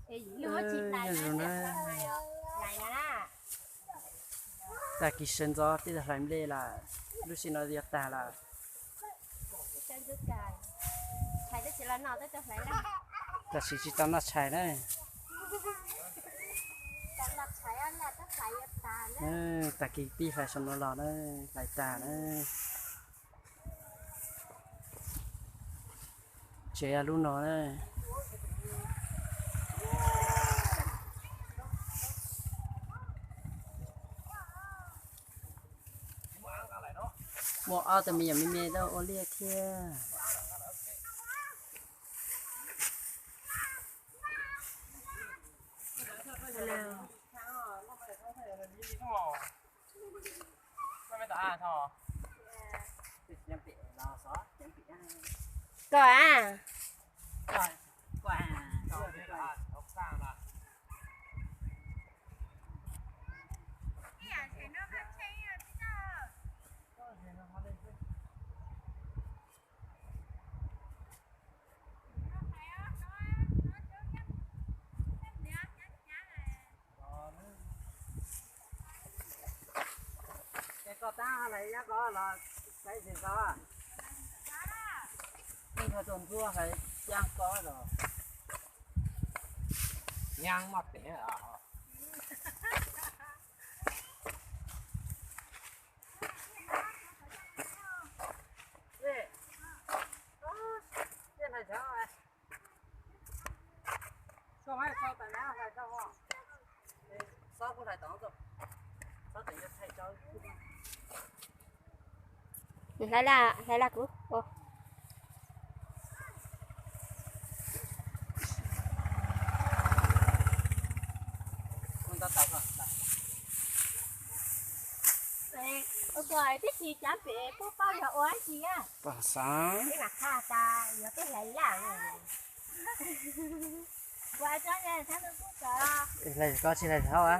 Nyob zoo na, tag kis sawv ntxov tib tug hlais nplej lawm, lub sij no yuav tag lawm. Tam sim tsis tau noj tshais na. Tag kis pib hlais saum no los na, hlais tag na. Tsev lub no na. Muaj ob tug me nyuam me me tuaj ua liaj thiab. Koj a, es koj tab hlais yab koj los saib tsis tau, ib tug tus ntsuab hlais yab koj los nyab maj pem. Hlais laj, hlais laj kuv. Ua koj tib si cav pem puab paub yog ua dab tsi a? Poj xeem. Ib mam qha tas yog peb hlais laj. Ua tsob hlais koj tsis hlais hauj a?